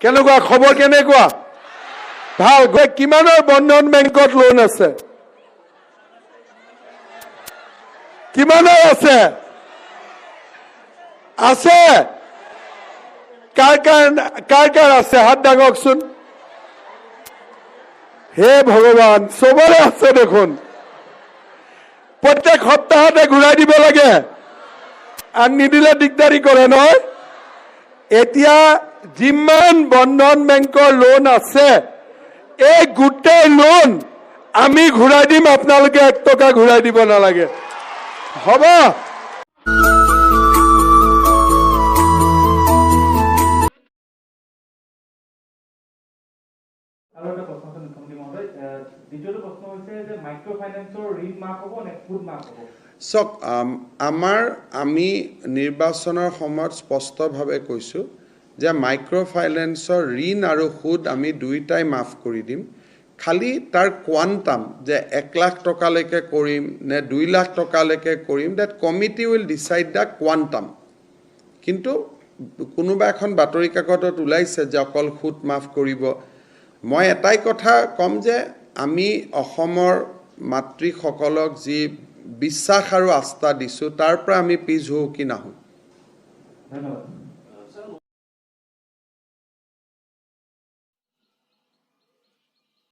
কেনেকুৱা খবৰ? কেনেকুৱা? ভাল। কিমানৰ বন্ধন বেংকত লোন আছে? কিমানৰ আছে? আছে? কাৰ কাৰ, কাৰ কাৰ আছে, হাত দাঙকচোন। হে ভগৱান, চবৰে আছে দেখোন। প্ৰত্যেক সপ্তাহতে ঘূৰাই দিব লাগে আৰু নিদিলে দিগদাৰি কৰে নহয়। এতিয়া যিমান বন্ধন বেংকৰ লোন আছে, এই গোটেই লোন আমি ঘূৰাই দিম। আপোনালোকে 1 টকা ঘূৰাই দিব নালাগে। হ'ব? আৰু এটা প্ৰশ্ন আছে মুখ্যমন্ত্ৰী মহোদয়। দ্বিতীয়টো প্ৰশ্ন হৈছে যে মাইক্ৰ' ফাইনেন্সৰ ঋণ মাফ হ'ব নে সুদ মাফ হ'ব? চাওক, আমি নিৰ্বাচনৰ সময়ত স্পষ্টভাৱে কৈছোঁ যে মাইক্ৰ' ফাইনেন্সৰ ঋণ আৰু সুদ আমি দুয়োটাই মাফ কৰি দিম। খালি তাৰ কোৱাণ্টাম যে 1 লাখ টকালৈকে কৰিম নে 2 লাখ টকালৈকে কৰিম, that committee will decide the quantum। কিন্তু কোনোবা এখন বাতৰি কাকতত ওলাইছে যে অকল সুদ মাফ কৰিব। মই এটাই কথা ক'ম যে আমি অসমৰ মাতৃসকলক যি বিশ্বাস আৰু আস্থা দিছোঁ, তাৰ পৰা আমি পিছ হুহুকি নাহোঁ। ধন্যবাদ।